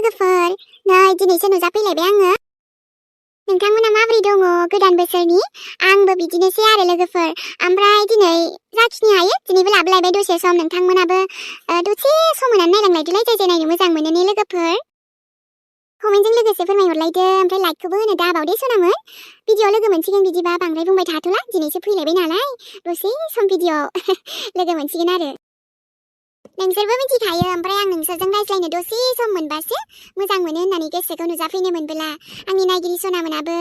लोगोफोर नै दिनैसो नुजाफैलायबाय आङो नोंथांमोना माबोरै दङ गोदान बोसोरनि आंबो बिदिनोसै आरो लोगोफोर ओमफ्राय दिनै जाखिनि हायो दिनैबो लाबोलायबाय दसे सम नोंथांमोनाबो दसे सम होनानै नायलांलायदोलाय जाय जाय नायनो मोजां मोनो ने लोगोफोर कमेन्टजों लोगोसे फोरमायहरलायदो ओमफ्राय लाइकखौबो होनो दाबावदे सनामोन भिडिअ लोगो मोनसिगोन बिदिबा बांद्राय बुंबाय थाथ'ला दिनैसो फैलायबाय नालाय दसे सम भिडिअ लोगो मोनसिगोन आरो नोंसोरबो मिथिखायो ओमफ्राय आं नोंसोरजों रायज्लायनो दसे सम मोनबासो मोजां मोनो होननानै गोसोखौ नुजाफैनो मोनबोला आंनि नायगिरि सनामोनाबो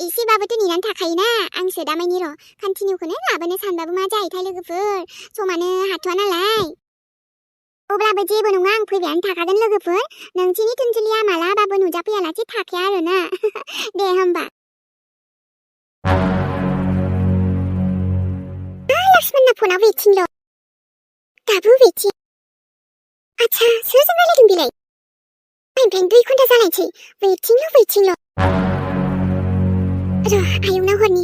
एसेबाबोथ' नेनानै थाखायोना आंसो दामानि र' कन्टिनिउखौनो लाबोनो सानबाबो मा जायोथाय लोगोफोर समानो हाथ'आ नालाय अब्लाबो जेबो नङा आं फैबायानो थाखागोन लोगोफोर नोंसिनि टुनटुलिया मालाबाबो नुजाफैयालासे थाखाया आरोना दे होमबा लक्ष्मणना फना वेटिंल' दाबो वेटिं आच्छा सोरजों रायलायदों बेलाय टाइमफ्रानो 2 घन्टा जालायसै वेटिंल' र' आयंनाव हरनि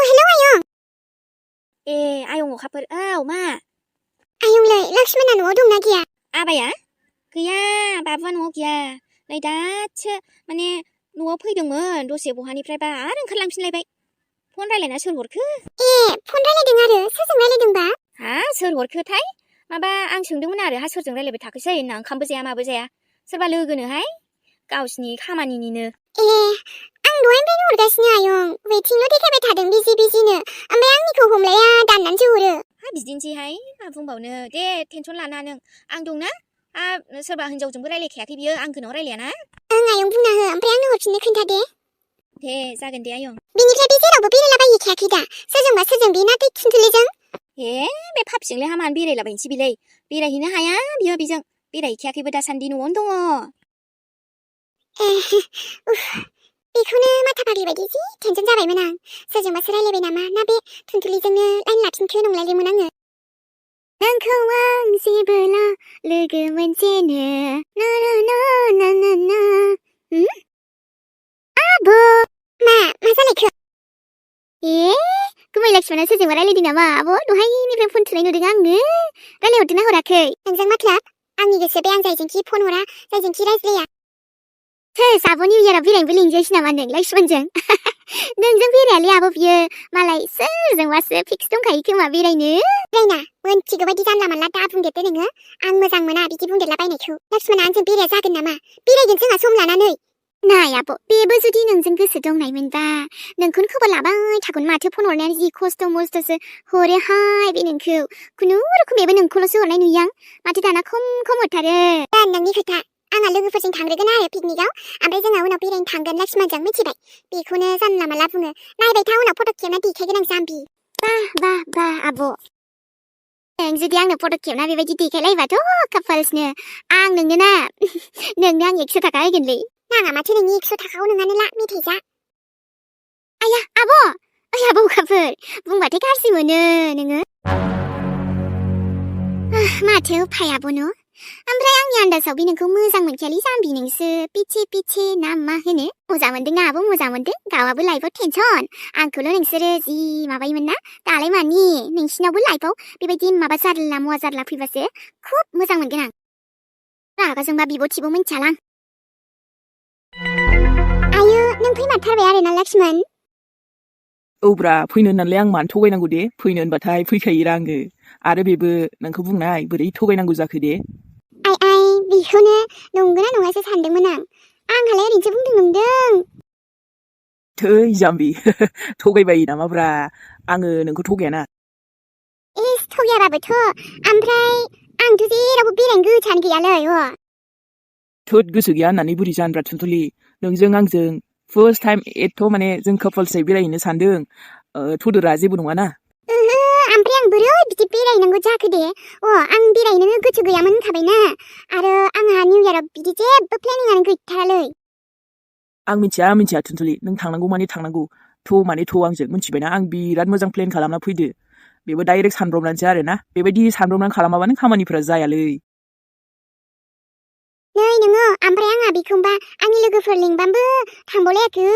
हेलौ आयं ए आयं अखाफोर मा आयंलै लक्ष्मणना न'आव दंना गैया आबाया गैया बाबुआ न'आव गैया नै दासो माने न'आव फैदोंमोन दसे बहानिफ्रायबा आरो ओंखारलांफिनलायबाय फन रायलायना सोर हरखो ए फन रायलायदों आरो सोरजों रायलायदोंबा सोर हरखोथाय माबा आं सोंदोंमोन आरो सोरजों रायलायबाय थाखोसै होनना ओंखामबो जाया माबो जाया सोरबा लोगोनोहाय गावसिनि खामानिनिनो ए आं दहायनिफ्रायनो हरगासिनो आयं वेटिंल' देखायबाय थादों बिजिनो ओमफ्राय आंनिखौ हमलाया दाननानैसो हरो बिदिनोसैहाय मा बुंबावनो दे टेनसन लाना नों आं दंना सोरबा हिन्जावजोंबो रायलायखायाखै बियो आंगोनाव रायलायाना आयं बुंना हो ओमफ्राय आंनो हरफिननो खोन्थादे दे जागोन दे आयं बिनिफ्राय बे जेरावबो बेरायलाबायहैखायाखै दा सोरजों बे ना टुनटुलिजों बे पापिजोंलाय हामानो बेरायलाबायनोसै बिलाय बेरायहैनो हाया बियो बेजों बेरायहैखायाखैबो दासान्दि न'आवनो दङ बेखौनो माथा फाग्लि बायदि जि टेनसन जाबायमोन आं सोरजोंबासो रायलायबाय नामा ना बे टुनटुलिजोंनो लाइन लाफिनखो नंलायलायमोन आङो नोंखौ आं जेबोला लोगो मोनसेनो ना ना ना ना ना ना आबो मा जालायखो गुमै लक्ष्मणा सोरजोंबा रायलायदों नामा आब' दहायनिफ्राय फन थुनाय नुदों आङो रायलायहरदोंना हराखै नोंजों माथ्लाब आंनि गोसो बे आं जायजोंखि फन हरा जायजोंखि रायज्लाया सेस आब' निउ इयाराव बेरायनोबो लिंजायासै नामा नों लक्ष्मणजों नोंजों बेरायालै आब' बियो मालाय सोरजोंबासो फिक्स दंखायो खोमा बेरायनो रायना मोनथिगौ बायदि जानला मानला दा बुंदेरदो नोङो आं मोजां मोना बिदि बुंदेरलाबायनायखौ लक्ष्मणा आंजों बेराया जागोन नामा बेरायगोन जोंहा सम लानानै नाय आब' बेबो जुदि नोंजों गोसो दंनायमोनबा नोंखौनो खबर लाबाय थागोन माथो फन हरनायानो जि खस्थ' मस्थ'सो हरोहाय बे नोंखौ खुनुरुखुम बेबो नोंखौल'सो हरनाय नुयो आं माथो दाना खम हरथारो नोंनि खोथा आंहा लोगोफोरजों थांग्रोगोन आरो पिकनिकआव ओमफ्राय जोंहा उनाव बेरायनो थांगोन लक्ष्मणजों मिथिबाय बेखौनो जानला मानला बुङो नायबाय था उनाव फट' खेबना देखायगोन आं जाम्बि बा आब' नों जुदि आंनो फट' खेबना बेबायदि देखायलायबाथ' कापाल्सनो आं नोंनो आं 100 थाखा होगोनलै नाङा माथो नोंनि 100 थाखाखौ नोंनानो ला मेथाइ जा आया आब' अखाफोर बुंबाथाय गाज्रि मोनो नोङो माथो उफाय आब'नो ओमफ्राय आंनि आन्दाजाव बे नोंखौ मोजां मोनखायालै जाम्बि नोंसो पिछे ना मा होनो मोजां मोनदोंना आब' मोजां मोनदों गावाबो लाइफआव टेनसन आंखौल' नोंसोरो जि माबायोमोन ना दालाय मानि नोंसिनावबो लाइफआव बेबायदि माबा जारला मुवा जारला फैबासो खुब मोजां मोनगोन आं रागा जोंबा बिब' थिब' मिन्थियालां आयो नों फैमारथारबाय आरोना लक्ष्मण औब्रा फैनो होननानै आं मानो थगायनांगौ दे फैनो होनबाथाय फैखायोरा आङो आरो बेबो नोंखौ बुंनाय बोरै थगायनांगौ जाखो दे आइ बेखौनो नंगौना नङासो सानदोंमोन आंहालाय ओरैनोसो बुंदों नंदों थै जाम्बि थगायबाय नामाब्रा आङो नोंखौ थगायाना इस थगायाबाबोथ' ओमफ्राय आंथ' जेरावबो बेरायनो गोसोआनो गैयालै थोद गोसो गैया होननानै बोरै जानब्रा टुनटुलि नोंजों आंजों फार्स्ट टाइम जों कापल्सै बेरायहैनो सानदों थुदोरा जेबो नङाना ओमफ्राय आं बोरै बिदि बेरायनांगौ जाखो दे आं बेरायनो गोसो गैयामोन होनखाबायना आरो आंहा निउ इयाराव बिदि जेबो प्लेनिंआनो गैथारालै आं मिथिया टुनटुलि नों थांनांगौ माने थांनांगौ थ' आंजों मिथिबायना आं बिराद मोजां प्लेन खालामना फैदो बेबो डाइरेक्ट सानब्रबनानैसो आरोना बेबायदि सानब्रबनानै खालामाबानो खामानिफोरा जायालै नै नोङो ओमफ्राय आंहा बेखौबा आंनि लोगोफोर लिंबाबो थांबावलायाखै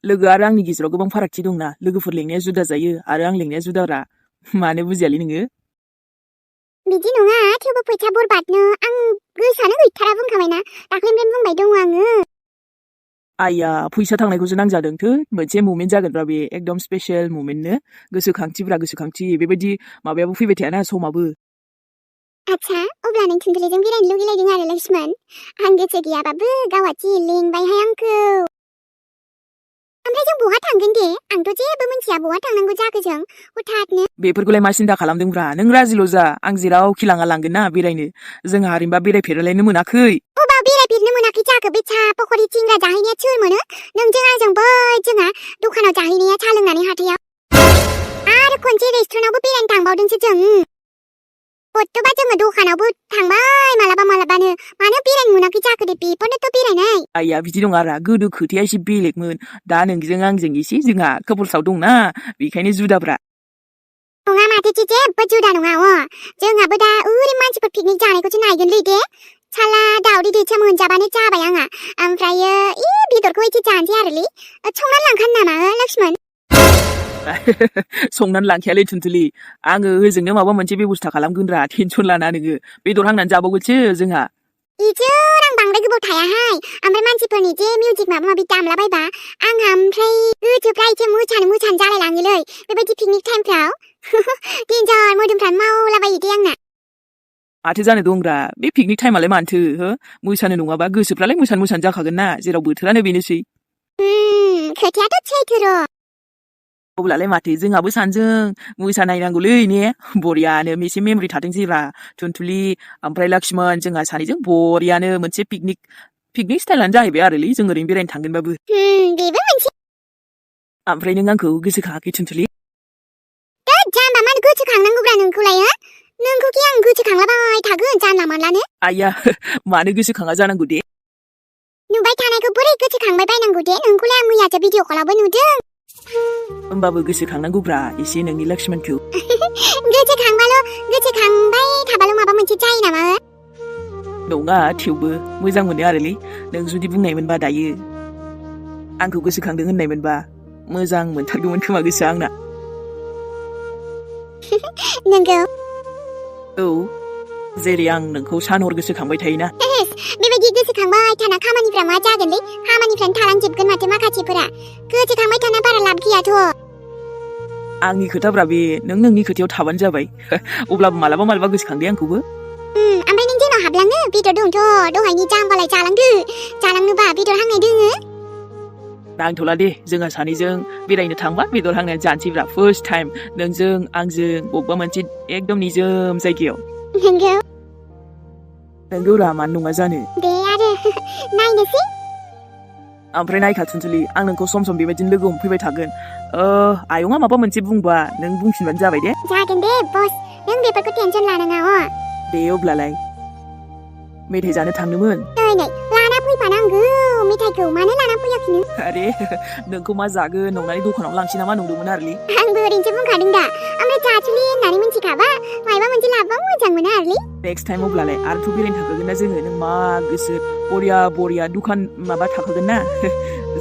लोगो आरो आंनि गेजेराव गोबां फारागथि दंना लोगोफोर लेंनाया जुदा जायो आरो आं लेंनाया जुदाब्रा मानो बुजियालै नोङो बिदि नङा थेवबो फैसा बरबादनो आं गोसोआनो जोबथारा बुंखाबायना दाख्लैनिफ्रायनो बुंबाय दङ आङो आइया फैसा थांनायखौसो नांजादों थो मोनसे मुमेन्ट जागोनब्रा बे एकदम स्पेसियेल मुमेन्टनो गोसोखांथिब्रा गोसोखांथि बेबायदि माबायाबो फैबाय थायाना समाबो आच्छा अब्ला नों थुनथुलिजों बेरायनो लुगैलायदों आरो लक्ष्मण आं गोसो गैयाबाबो गावाथि लिंबायहाय आंखौ ओमफ्राय जों बहा थांगोन दे आंथ' जेबो मिथिया बहा थांनांगौ जाखो जों हठाथनो बेफोरखौलाय मा सिन्था खालामदोंब्रा नों राजिल' जा आं जेरावखि लाङा लांगोन ना बेरायनो जोंहा ओरैनोबा बेरायफेरलायनो मोनाखै अबाव बेरायफेरनो मोनाखै जाखो बे सा पकरि थिंग्रा जाहैनाया सोर मोनो नोंजों आंजों बै जोंहा दखानाव जाहैनाया सा लोंनानै हाथायाव आरो खनसे रेस्टुरेन्टावबो बेरायनो थांबावदोंसो जों गथ'बा जोङो दखानावबो थांबाय मालाबानो मानो बेरायनो मोनाखै जाखो दे बेफोरनोथ' बेरायनाय आइया बिदि नङा रा गोदो खोथाया एसे बेलेगमोन दा नोंजों आंजों एसे जोंहा कापल्सआव दंना बेखायनो जुदाब्रा नङा माथो जेबो जुदा नङा जोंहाबो दा ओरै मानसिफोर पिकनिक जानायखौसो नायगोनलै दे साला दावदै दैथिया मोनजाबानो जाबाय आंहा ओमफ्रायो बेदरखौ एसे जानोसै आरोलै संनानै लांखानो नामा लक्ष्मण संनानै लांखायालै थुनथुलि आङो ओजोंनो माबा मोनसे बेबस्था खालामगोन रा टेनसन लाना नोङो बेदर हांनानै जाबावगोनसो जोंहा इजोर आं बांद्राय गोबाव थायाहाय ओमफ्राय मानसिफोरनि जे मिउजिक माबा माबि दामलाबायबा आंहा ओमफ्राय गोसोफ्रा एसे मोसानो जालायलाङोलै बेबायदि पिकनिक टाइमफ्राव डेन्जार मोदोमफ्रानो मावलाबायो दे आंना माथो जानो दंब्रा बे पिकनिक टाइमालाय मानोथो हो मोसानो नङाबा गोसोफ्रालाय मोसानो जाखागोन ना जेराव बोथोरानो बेनोसै खोथायाथ' सैथो र' अब्लालाय माथो जोंहाबो सानजों मोसानायनांगौलै ने बरियानो एसे मेमरि थाथोंसैब्रा थुनथुलि ओमफ्राय लक्ष्मण जोंहा सानैजों बरियानो मोनसे पिकनिक स्टाइलानो जाहैबाय आरोलै जों ओरैनो बेरायनो थांगोनबाबो बेबो मोनसे ओमफ्राय नों आंखौ गोसोखाङाखै थुनथुलि जाम्बा मानो गोसोखांनांगौब्रा नोंखौलाय नोंखौखि आं गोसोखांलाबाय थागोन जानला मानलानो आइया मानो गोसोखाङा जानांगौ दे नुबाय थानायखौ बोरै गोसोखांबाय बायनांगौ दे नोंखौलाय आं मैयासो भिडिअ कलावबो नुदों होमबाबो गोसोखांनांगौब्रा एसे नोंनि लक्ष्मणखौ गोसोखांबाय थाबाल' माबा मोनसे जायो नामा नङा थेवबो मोजां मोनो आरोलै नों जुदि बुंनायमोनबा दायो आंखौ गोसोखांदों होननायमोनबा मोजां मोनथारगौमोन खोमा गोसोआ आंना नंगौ औ जेरै आं नोंखौ सान हर गोसोखांबाय थायोना बेबायदि गोसोखांबाय थाना खामानिफ्रा मा जागोनलै खामानिफ्रानो थालांजोबगोन माथो माखासेफोरा गोसोखांबाय थाना बारा लाब गैयाथ' आंनि खोथाब्रा बे नों नोंनि खोथायाव थाबानो जाबाय अब्लाबो मालाबा गोसोखांदे आंखौबो ओमफ्राय नों जोंनाव हाबलाङो बेदर दंथ' दहायनि जाम्बालाय जालांनोबा बेदर हांनाय दोङो नांथ'ला दे जोंहा सानैजों बेरायनो थांबा बेदर हांनाया जानोसैब्रा फार्स्ट टाइम नोंजों आंजों बबेबा मोनसे एकदम निजोम जायगायाव नोंगौ रा मानो नङा जानो दे आरो नायनोसै ओमफ्राय नायखा थुनथुलि आं नोंखौ सम सम बेबायदिनो लोगो हमफैबाय थागोन आयंआ माबा मोनसे बुंबा नों बुंफिनबानो जाबाय दे जागोन दे बस नों बेफोरखौ टेनसन लानाङा दे अब्लालाय मेथाइ जानो थांनोमोन नै लाना फैफानांगौ मेथाइखौ मानो लाना फैयाखै नों आरे नोंखौ मा जागोन नंनानै दखानाव लांसै नामा नंदोंमोन आरोलै आंबो ओरैनोसो बुंखादों दा ओमफ्राय जाथुलि होननानै मिथिखाबा मायबा मोनसे लाबा मोजां मोनो आरोलै नेक्स्ट टाइम अब्लालाय आरोथ' बेरायनो थांखागोन ना जोङो नों मा गोसो बरिया दखान माबा थाखागोन ना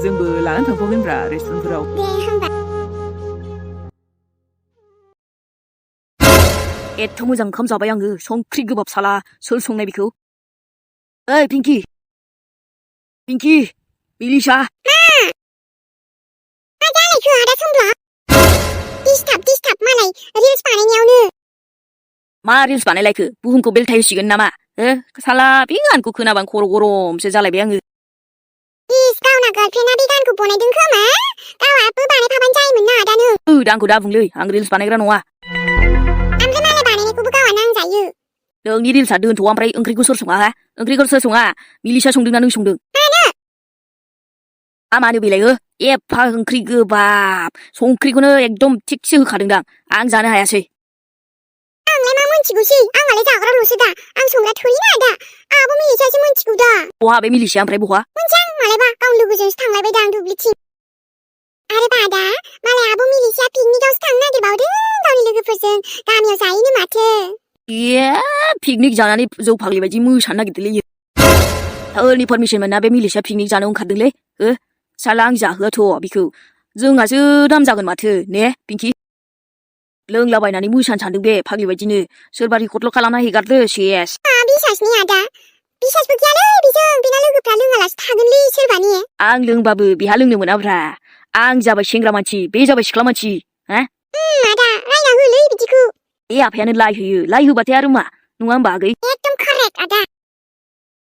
जोंबो लानानै थांफागोनब्रा रेस्टुरेन्टफोराव दे होमबा एथ' मोजां ओंखाम जाबाय आङो संख्रि गोबाब साला सोर संनाय बेखौ ओइ पिंकि मिलिसा मा जालायखो आदा समब्ला डिस्टार्ब मालाय रिल्स बानायनायावनो मा रिल्स बानायलायखो बुहुमखौ बेलथाय होसिगोन नामा साला बे गानखौ खोनाबानो खर' गरमसो जालायबाय आङो गावना गार्लफ्रेन्डआ बे गानखौ बनायदों खोमा गावहाबो बानायफाबानो जायोमोन ना आदा नों आंखौ दा बुंलै आं रिल्स बानायग्रा नङा ओमफ्राय मालाय बानायनायखौबो गावहा नांजायो नोंनि रिल्सआ दोनथ' ओमफ्राय ओंख्रिखौ सोर सङा ओंख्रिखौ सोर सङा मिलिसा संदोंना नों संदों मानो बेलाय एफा ओंख्रि गोबाब संख्रिखौनो एकदम थिगसे होखादोंदां आं जानो हायासै आंलाय मा मोनथिगौसै आंहालाय जाग्राल'सो दा आं संग्रा थोयोना दा आहाबो मिलिसासो मोनथिगौ दा बहा बे मिलिसाया ओमफ्राय बहा मोनथिया मालायबा गावनि लोगोजोंसो थांलायबायदां दुब्लिथिं आरो बादा मालाय आब' मिलिसाया पिकनिकआवसो थांनो नागिरबावदों गावनि लोगोफोरजों गामियाव जाहैनो माथो पिकनिक जानानै जौ फाग्लि बायदि मोसानो नागिरदोंलै सोरनि पारमिसन मोना बे मिलिसाया पिकनिक जानो ओंखारदोंलै साला आं जाहोआथ' बेखौ जोंहासो दाम जागोन माथो ने पिंकि लोंलाबायनानै मोसानो सानदों बे फाग्लि बायदिनो सोरबा रेकर्डल' खालामना हेगारदो सेस बिसासनि आदा बिसासबो गैयालै बेजों बेना लोगोफ्रा लोङालासे थागोनलै सोरबानि आं लोंबाबो बेहा लोंनो मोनाब्रा आं जाबाय सेंग्रा मानसि बे जाबाय सिख्ला मानसि हा आदा रायना होलै बिदिखौ बे आफायानो लाइ होयो लाइ होबाथाय आरो मा नङा होमबा आगै एकदम कारेक्ट आदा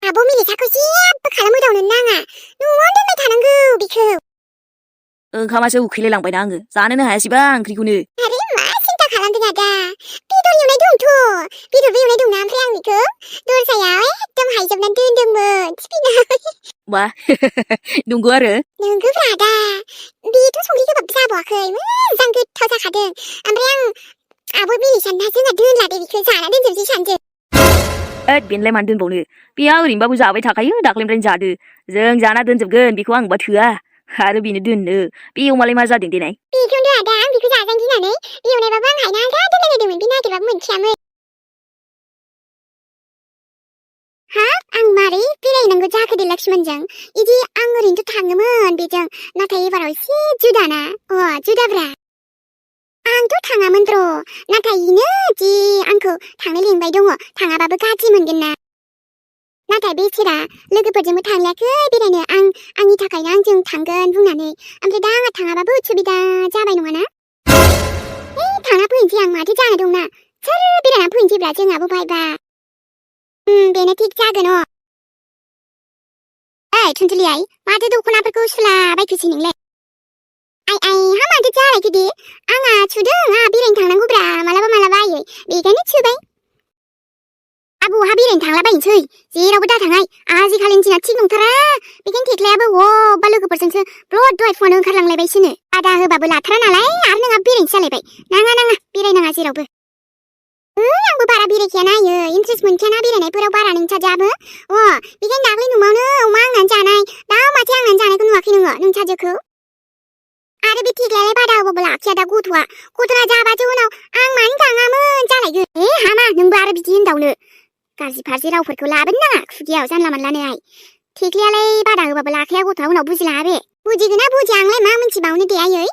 आब' मिलिसाखौ जेबो खालामहोदावनो नाङा न'आव दोनबाय थानांगौ बिखौ ओंखामासो उखैलायलांबायना आङो जानोनो हायासैबा ओंख्रिखौनो आरे मा सिन्था खालामदों आदा बेदर एवनाय दंथ' बेदरबो एवनाय दंना ओमफ्राय आं बेखौ दरजायाव एकदम हायजोबनानै दोनदोंमोन थिफिनाव मा नंगौ आरो नोंगौब्रा आदा बेथ' संख्रि गोबाब जाबावाखै मोजां गोथाव जाखादों ओमफ्राय आं आब' मिलिसाना जोंहा दोनला दे बेखौ जाना दोनजोबसै सानजों ओद बेनलाय मानो दोनबावनो बेहा ओरैनोबाबो जाबाय थाखायो दाख्लैनिफ्रायनो जादो जों जाना दोनजोबगोन बेखौ आंबा थोआ आरो बेनो दोननो बे अमालाय मा जादों देनाय बेखौनो आदा आं बेखौ जाजानो गिनानै एवनायबाबो आं हायना आलदा दोनलायलायदोंमोन बे नागिरबाबो मोनखायामोन हाब आं मारै बेरायनांगौ जाखो दे लक्ष्मणजों इदि आं ओरैनोथ' थाङोमोन बेजों नाथाय एबाराव एसे जुदाना जुदाब्रा आंथ' थाङामोन र' नाथाय इनो जि आंखौ थांनो लिंबाय दङ थाङाबाबो गाज्रि मोनगोन ना नाथाय बेसेरा लोगोफोरजोंबो थांलायाखै बेरायनो आंनि थाखायनो आंजों थांगोन बुंनानै ओमफ्राय दा आंहा थाङाबाबो उसुबिदा जाबाय नङाना थांना फैनोसै आं माथो जानो दंना सोर बेरायना फैनोसैब्रा जोंहाबो बायबा बेनो थिग जागोन थुनथुलि आइ माथो दख'नाफोरखौ सुलाबायखोसै नोंलाय आइ माथो जालायखो दे आंहा सुदों बेरायनो थांनांगौब्रा मालाबा आयै बेखायनो सुबाय आबौहा बेरायनो थांलाबायनोसै जेरावबो दाथाङाय आजिखालिनि दिना थिग नंथारा बेखायनो थेख्लायाबो अबेबा लोगोफोरजोंसो ब्लड दहाय फुङावनो ओंखारलांलायबायसोनो बादा होबाबो लाथारा नालाय आरो नोंहा बेरायनोसो जालायबाय नाङा बेरायनाङा जेरावबो आंबो बारा बेरायखायाना आयै इन्ट्रेस्ट मोनखायाना बेरायनायफोराव बारा नोंसाजोआबो बेखायनो दाख्लै न'आवनो अमा आंनानै जानाय दाउ माथो आंनानै जानायखौ नुवाखै नोङो नोंसाजोखौ आरो बे थेख्लायालाय बादा होबाबो लाखिया दा गथ'ना जाबासो उनाव आं मानो थाङामोन जालायगोन हामा नोंबो आरो बिदि होनदावनो गाज्रि फाज्रि रावफोरखौ लाबोनो नाङा खुदियाव जानला मानलानो आइ थेख्लायालाय बादा होबाबो लाखाया गथ'आ उनाव बुजिलाङा बे बुजिगोना बुजिया आंलाय मा मिथिबावनो दे आयै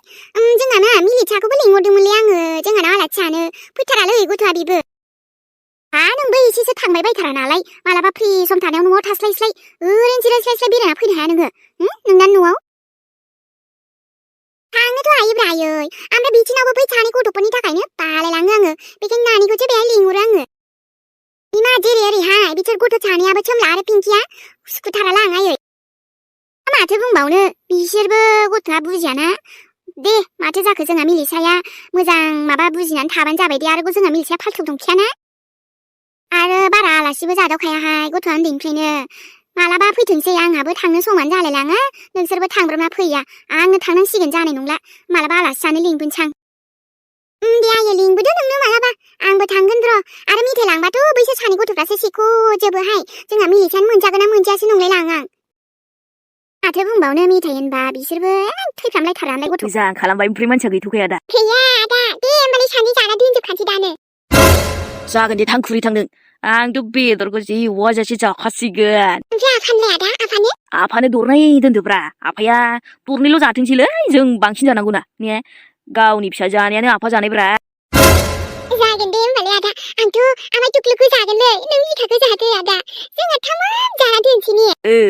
जोंहाना मिलिसाखौबो लिंहरदोंमोनलै आङो जोंहानाव आलासि जानो फैथारालै गथ'आ बेबो नोंबो एसेसो थांबाय बायथारा नालाय मालाबा फ्रि सम थानायाव न'आव थास्लायस्लाय ओरैनो जिरायस्लायस्लाय बेरायना फैनो हाया नोङो नोंना न'आव थांनोथ' हायोब्रा आयै ओमफ्राय बिथिनावबो बै सानै गथ'फोरनि थाखायनो बालायलाङो आङो बेखायनो नानिखौसो बेहाय लिंहरो आङो बिमा जेरै ओरैहाय बिसोर गथ' सानैयाबो सोमला आरो पिंकिया सुखुथारालां आयै माथो बुंबावनो बिसोरबो गथ'आ बुजियाना दे माथो जाखो जोंहा मिलिसाया मोजां माबा बुजिनानै थाबानो जाबाय दे आरो जोंहा मिलिसाया फाल्थु दंखायाना आरो बारा आलासिबो जादावखायाहाय गथ'आ उन्दैनिफ्रायनो मालाबा फैथोंसै आंहाबो थांनो समानो जालायलाङा नोंसोरबो थांब्रबना फैया आंनो थांनांसिगोन जानाय नंला मालाबा आलासि जानो लिंबोनसां दे आयै लिंबोदो नोंनो मालाबा आंबो थांगोन र' आरो मेथाइ लांबाथ' बैसोर सानै गथ'फ्रासो सेख'जोबोहाय जोंहा मिलिसानो मोनजागोन ना मोनजायासो नंलायलां आं माथो बुंबावनो मेथाइ होनबा बिसोरबो थैफ्रामलायथारालाय गथ' मोजां खालामबाय ओमफ्राय मानसिया गैथ'खाया दा गैया आदा दे होमबालाय सानै जाना दोनजोबखानोसै दानो जागोन दे थांखुरि थांदों आंथ' बेदरखौ जि वाजासे जाखासिगोन ओमफ्राय आफानलाय आदा आफानो दरनै दोनदोब्रा आफाया दरनैल' जाथोंसैलै जों बांसिन जानांगौना ने गावनि फिसा जानायानो आफा जानायब्रा जागोन दे होमबालाय आदा आंथ' आमाय टुकलुखौ जागोनलै नों मिठाखौ जादो आदा जोंहा थामाम जाना दोनसै ने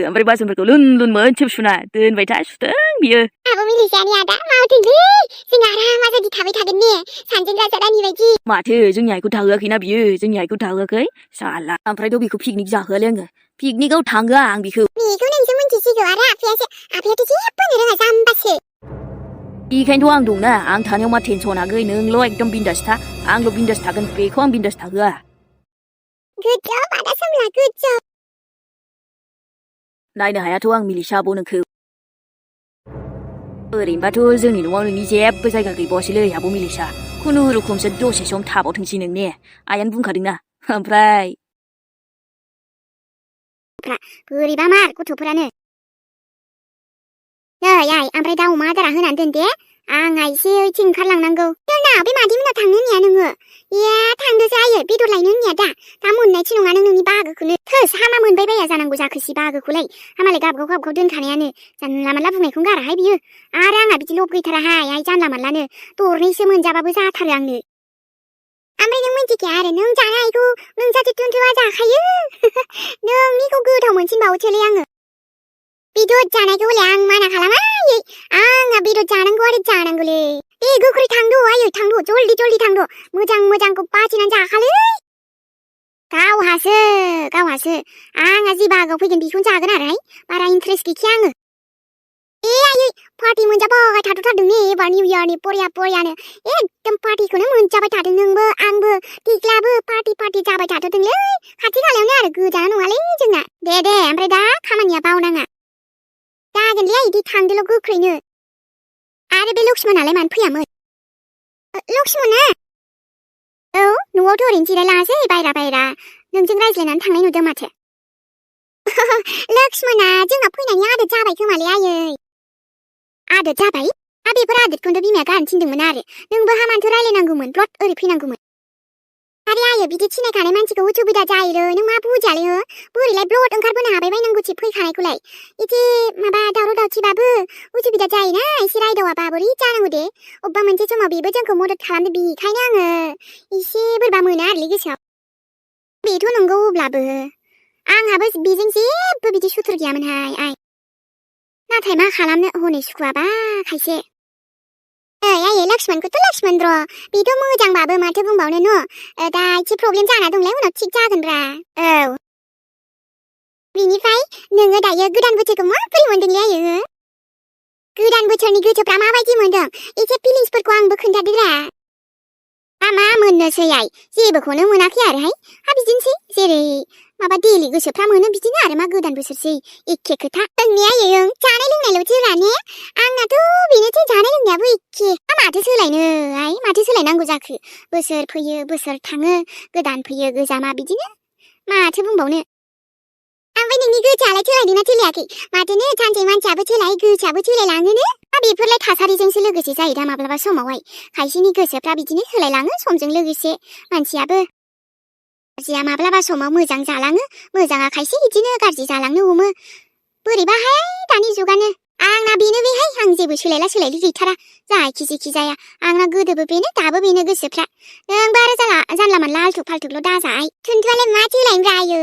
ओमफ्राय बासनफोरखौ लुन लुन मोनसेब सुना दोनबाय था सुथों बियो आब' मिलिसानि आदा मावथोंलै जों आराम आजादि थाबाय थागोन ने सानजों राजारानि बायदि माथो जोंनि आइखौ थाहोआखैना बियो जोंनि आइखौ थाहोआखै साला ओमफ्रायथ' बेखौ पिकनिक जाहोआलै आङो पिकनिकआव थांहोआ आं बेखौ नोंसो मिन्थिसिगौ आरो आफायाथ' जेबो होनो रोङा जाम्बासो बेखायनोथ' आं दंना आं थानायाव मा टेनसन आगै नोंल' एकदम बिन्दास था आंल' बिन्दास थागोन बेखौ आं बिन्दास थाहोआ गुड जब आदा सोमला गुड जब नायनो हायाथ' आं मिलिसा आब' नोंखौ ओरैनोबाथ' जोंनि न'आव नोंनि जेबो जायगा गैबावासैलै आब' मिलिसा खुनुरुखुमसो दसे सम थाबावथोंसै नों ने आइयानो बुंखादोंना ओमफ्राय बोरैबा मार गथ'फोरानो नै आइ ओमफ्राय दा अमा आदारा होनानै दोन दे आंहा एसे ओइथिं ओंखारलांनांगौ दोना बे मादैमोना थांनो होननाया नोङो थांदोसो आयै बेदर लायनो होननाया दा मोननायसो नङा नों नोंनि बाहागोखौनो थोस हामा मोनबाय बाया जानांगौ जाखोसै बाहागोखौलाय हामालाय गाबगाव दोनखानायानो जानला मानला बुंनायखौनो गाराहाय बियो आरो आंहा बिदि लब गैथाराहाय आइ जानला मानलानो दरनैसो मोनजाबाबो जाथारो आंनो ओमफ्राय नों मिथिखाया आरो नों जानायखौ नों जाथे टुनटुआ जाखायो नोंनिखौ गोथाव मोनसिनबावोसोलै आङो बेदर जानायखौ हले आं माना खालामा आंहा बेदर जानांगौ आरो जानांगौलै दे गोख्रै थांद' आयै थांद' जल्दि जल्दि थांद' मोजांखौ बासिनानै जाखालै गावहासो आंहा जि बाहागोआव फैगोन बेखौनो जागोन आरो बारा इन्ट्रेस्ट गैखाया आङो आयै पार्टि मोनजाबाय थाथ'थारदों ने एबार निउ इयारनि बरियानो एकदम पार्टिखौनो मोनजाबाय थादों नोंबो आंबो टिक्लाबो पार्टि जाबाय थाथ'दोंलै खाथि खालायावनो आरो गोजान नङालै जोंना दे ओमफ्राय दा खामानिया बावनाङा जागोनलै इदि थांदोल' गोख्रैनो आरो बे लक्ष्मणालाय मानो फैयामोन लक्ष्मणा औ न'आवथ' ओरैनो जिरायलाङासै बायरा नोंजों रायज्लायनानै थांनाय नुदों माथो लक्ष्मणा जोंहा फैनायनि आदत जाबाय खोमालै आयै आदत जाबाय बेफोर आदतखौनो बिमाया गारनो थिनदोंमोन आरो नोंबो हामानोथ' रायलायनांगौमोन ब्लद ओरै फैनांगौमोन आरे आयै बिदि थिनायखानाय मानसिखौ उसुबिदा जायो नों मा बुजियालै हो बोरैलाय ब्लद ओंखारबोनो हाबाय बायनांगौथि फैखानायखौलाय इदि माबा दावराव दावसिबाबो उसुबिदा जायोना एसे रायदावाबा बोरै जानांगौ दे अबेबा मोनसे समाव बेबो जोंखौ मदद खालामनो बेखायनो आङो एसे बोरैबा मोनो आरोलै गोसोआव बेथ' नंगौ अब्लाबो आंहाबो बेजों जेबो बिदि सुथुर गैयामोनहाय आइ नाथाय मा खालामनो हनै सुखुवाबा खायसे आयै लक्ष्मणखौथ' लक्ष्मण र' बेथ' मोजांबाबो माथो बुंबावनो न' दा एसे प्रब्लेम जाना दंलाय उनाव थिग जागोनब्रा औ बिनिफ्राय नोङो दायो गोदान बोसोरखौ माबोरै मोनदोंलै आयो गोदान बोसोरनि गोसोफ्रा माबायदि मोनदों एसे फिलिंसफोरखौ आंबो खोन्थादोरा मा मोननोसै आइ जेबोखौनो मोनाखै आरोहाय बिदिनोसै जेरै माबा दैलि गोसोफ्रा मोनो बिदिनो आरो मा गोदान बोसोरसै एखे खोथा नोंनि आयै जानाय लोंनायल'सो ने आंनाथ' बेनोसै जानाय लोंनायाबो एखे माथो सोलायनो आइ माथो सोलायनांगौ जाखो बोसोर फैयो बोसोर थाङो गोदान फैयो गोजामा बिदिनो माथो बुंबावनो ओमफ्राय नोंनि गोसोआलाय सोलायदोंना सोलायाखै माथोनो सानसे मानसियाबो सोलाय गोसोआबो सोलायलाङोनो बेफोरलाय थासारिजोंसो लोगोसे जायो दा माब्लाबा समावहाय खायसेनि गोसोफ्रा बिदिनो सोलायलाङो समजों लोगोसे मानसियाबो गाज्रिया माब्लाबा समाव मोजां जालाङो मोजाङा खायसे बिदिनो गाज्रि जालांनो हमो बोरैबाहाय दानि जुगानो आंना बेनो बेहाय आं जेबो सोलायला सोलायलि गैथारा जायखि जेखि जाया आंना गोदोबो बेनो दाबो बेनो गोसोफ्रा नोंबो आरो जानला मानला आल्थु फाल्थुल' दाजाय थुनथुआलाय मा सोलायनो रायो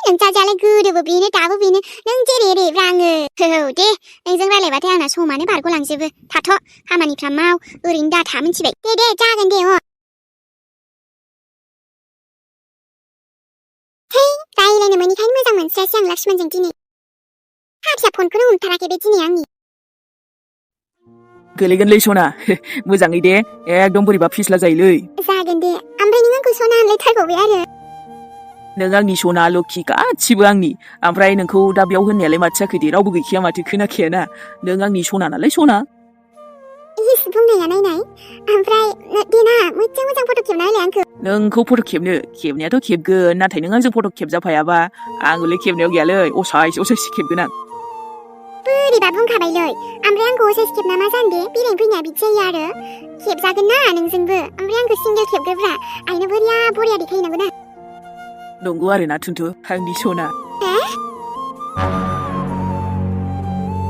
नों जाजालाय गोदोबो बेनो दाबो बेनो नों जेरै एरैब्रा आङो औ दे नोंजों रायलायबाथाय आंना समानो बारग'लांजोबो थाथ' खामानिफ्रा माव ओरैनो दाथा मिथिबाय दे जागोन दे रायलायनो मोनिखायनो मोजां मोनस्रायासै आं लक्ष्मणजों दिनै फिसा फनखौनो हमथाराखै बे दिनै आंनि गोलैगोनलै सना मोजाङै दे एकदम बोरैबा फिस्ला जायोलै जागोन दे ओमफ्राय नों आंखौ सना होनलायथारबावबाय आरो नों आंनि सना लक्ष्मि गासिबो आंनि ओमफ्राय नोंखौ दा बेयाव होननायालाय माथो जाखो दे रावबो गैखाया माथो खोनाखायाना नों आंनि सना नालाय सना इस बुंनाया नायनाय ओमफ्राय देना मोजां फट' खेबना होलाय आंखौ नोंखौ फट' खेबनायाथ' खेबगोन नाथाय नों आंजों फट' खेबजाफायाबा आंलै खेबनायाव गैयालै असाइस खेबगोन आं बोरैबा बुंखाबायलै ओमफ्राय आंखौ असाइस खेबना मा जानो दे बेरायनो फैनाया बिदि जायो आरो खेबजागोन ना नोंजोंबो ओमफ्राय आंखौ सिंगेल खेबग्रोब्रा आइनो बरिया देखायनांगौ ना नंगौ आरोना थुनथु आंनि सना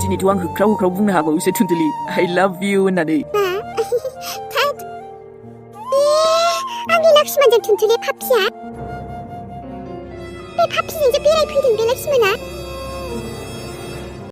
दिनैथ' आं होख्राव बुंनो हागौसो थुनथुलि आइ लाभ इउ होननानै आंनि लक्ष्मणजों थुनथुलि पाप्पिया बे पाप्पिजोंसो बेरायफैदों बे लक्ष्मणा